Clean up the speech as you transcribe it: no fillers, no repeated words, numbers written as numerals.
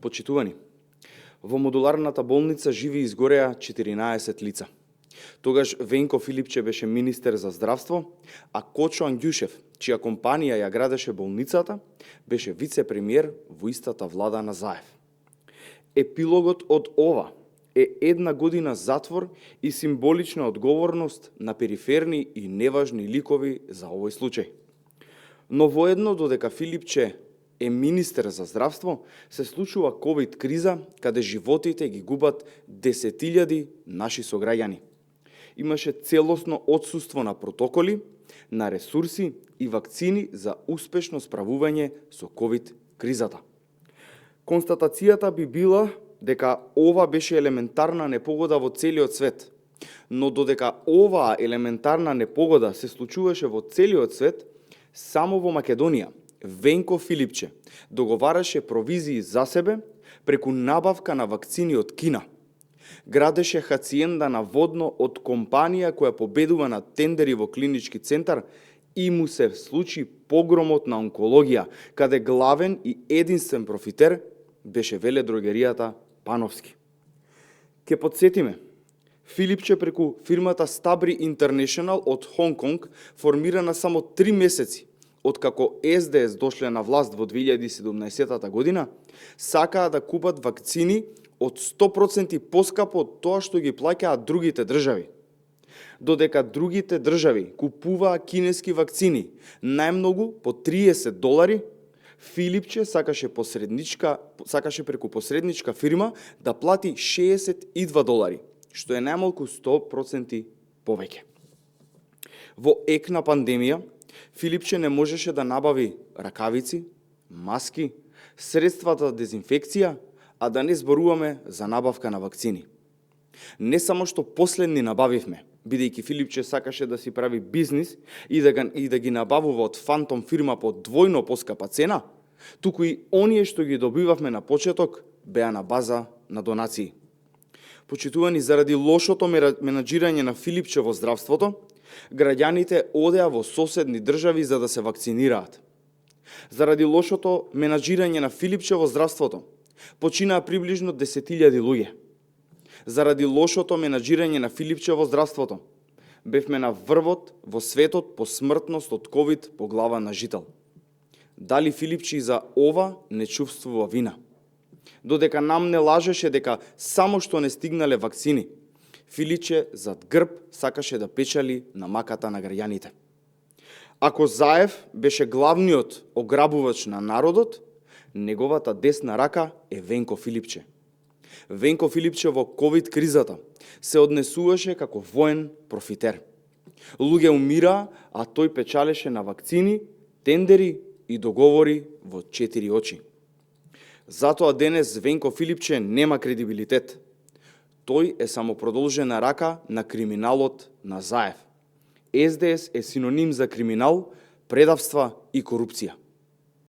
Почитувани, во модуларната болница живи и изгореа 14 лица. Тогаш Венко Филипче беше министер за здравство, а Кочо Ангјушев, чија компанија ја градеше болницата, беше вице-премиер во истата влада на Заев. Епилогот од ова е 1 година затвор и символична одговорност на периферни и неважни ликови за овој случај. Но воедно, додека Филипче е министер за здравство, се случува ковид криза, каде животите ги губат десетилјади наши сограѓани. Имаше целосно отсуство на протоколи, на ресурси и вакцини за успешно справување со ковид кризата. Констатацијата би била дека ова беше елементарна непогода во целиот свет, но додека оваа елементарна непогода се случуваше во целиот свет, само во Македонија Венко Филипче договараше провизии за себе преку набавка на вакцини од Кина. Градеше хациенда на водно од компанија која победува на тендери во клинички центар и му се случи погромот на онкологија, каде главен и единствен профитер беше веледрогеријата Пановски. Ке подсетиме, Филипче преку фирмата Стабри Интернешнл од Хонг Конг, формирана само 3 месеци откако СДС дошле на власт во 2017 година, сакаа да купат вакцини од 100% поскапо од тоа што ги плаќаат другите држави. Додека другите држави купуваа кинески вакцини најмногу по $30, Филипче сакаше преку посредничка фирма да плати $62, што е најмалку 100% повеќе. Во ек на пандемија, Филипче не можеше да набави ракавици, маски, средства за дезинфекција, а да не зборуваме за набавка на вакцини. Не само што последни набавивме, бидејќи Филипче сакаше да си прави бизнис и да ги набавува од фантом фирма по двојно поскапа цена, туку и оние што ги добивавме на почеток беа на база на донации. Почитувани, заради лошото менаџирање на Филипче во здравството, граѓаните одеа во соседни држави за да се вакцинираат. Заради лошото менаџирање на Филипче во здравството, починаа приближно 10.000 луѓе. Заради лошото менаџирање на Филипче во здравството, бевме на врвот во светот по смртност од ковид по глава на жител. Дали Филипче и за ова не чувствува вина? Додека нам не лажеше дека само што не стигнале вакцини, Филипче зад грб сакаше да печали на маката на граѓаните. Ако Заев беше главниот ограбувач на народот, неговата десна рака е Венко Филипче. Венко Филипче во ковид кризата се однесуваше како воен профитер. Луѓе умираа, а тој печалеше на вакцини, тендери и договори во 4 очи. Затоа денес Венко Филипче нема кредибилитет. Тој е само продолжена рака на криминалот на Заев. СДС е синоним за криминал, предавства и корупција.